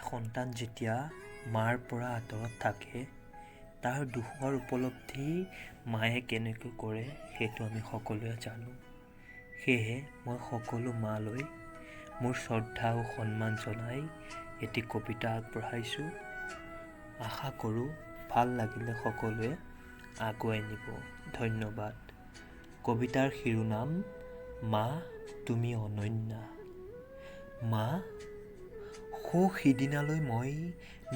সন্তান যেতিয়া মাৰ পৰা আঁতৰত থাকে, তাৰ দুখৰ উপলব্ধি মায়ে কেনেকৈ কৰে সেইটো আমি সকলোৱে জানো। সেয়েহে মই সকলো মালৈ মোৰ শ্ৰদ্ধা আৰু সন্মান জনাই এটি কবিতা আগবঢ়াইছোঁ। আশা কৰোঁ ভাল লাগিলে সকলোৱে আগুৱাই নিব। ধন্যবাদ। কবিতাৰ শিৰোনাম মা তুমি অনন্যা। মা, সৌ সিদিনালৈ মই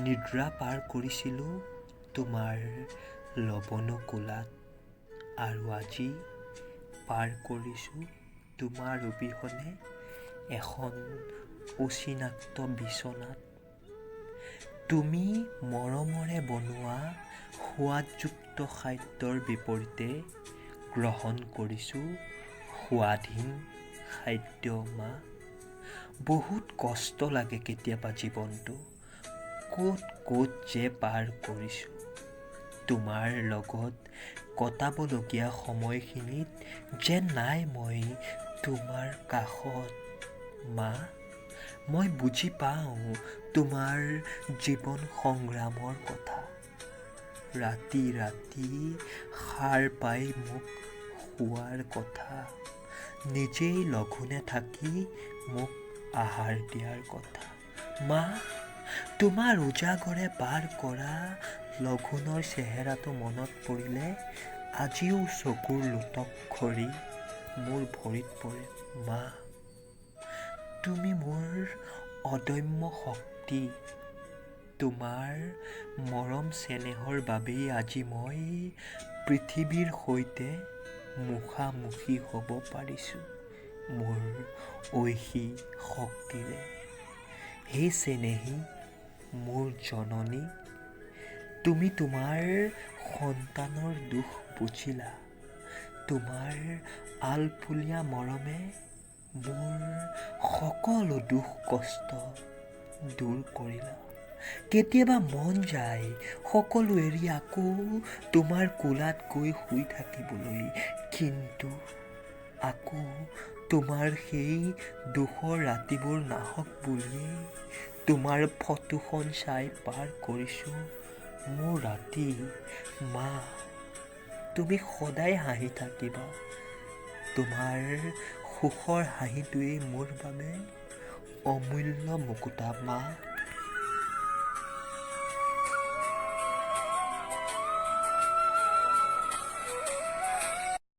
নিদ্ৰা পাৰ কৰিছিলোঁ তোমাৰ লৱণু কোলাত, আৰু আজি পাৰ কৰিছোঁ তোমাৰ অবিহনে এখন অচিনাক্ত বিচনাত। তুমি মৰমৰে বনোৱা সোৱাদযুক্ত খাদ্যৰ বিপৰীতে গ্ৰহণ কৰিছোঁ সোৱাদহীন খাদ্য। মা, বহুত কষ্ট লাগে কেতিয়াবা জীৱনটো ক'ত ক'ত যে পাৰ কৰিছোঁ। তোমাৰ লগত কটাবলগীয়া সময়খিনিত যেন নাই মই তোমাৰ কাষত। মা, মই বুজি পাওঁ তোমাৰ জীৱন সংগ্ৰামৰ কথা। ৰাতি ৰাতি সাৰ পাই মোক শোৱাৰ কথা, নিজেই লঘোণে থাকি মোক আহাৰ দিয়াৰ কথা। মা, তোমাৰ উজাগৰে পাৰ কৰা লঘোণৰ চেহেৰাটো মনত পৰিলে আজিও চকুৰ লোতক খৰি মোৰ ভৰিত পৰে। মা, তুমি মোৰ অদম্য শক্তি। তোমাৰ মৰম চেনেহৰ বাবেই আজি মই পৃথিৱীৰ সৈতে মুখামুখি হ'ব পাৰিছোঁ মোৰ ঐশী শক্তিৰে। হে চেনেহী মোৰ জননী, তুমি তোমাৰ সন্তানৰ দুখ বুজিলা। তোমাৰ আলফুলীয়া মৰমে মোৰ সকলো দুখ কষ্ট দূৰ কৰিলা। কেতিয়াবা মন যায় সকলো এৰি আকৌ তোমাৰ কোলাত গৈ শুই থাকিবলৈ, কিন্তু আকৌ তোমাৰ সেই দুখৰ ৰাতিবোৰ নাহক বুলিয়েই তোমাৰ ফটোখন চাই পাৰ কৰিছোঁ মোৰ ৰাতি। মা, তুমি সদায় হাঁহি থাকিবা। তোমাৰ সুখৰ হাঁহিটোৱেই মোৰ বাবে অমূল্য মুকুতা। মা।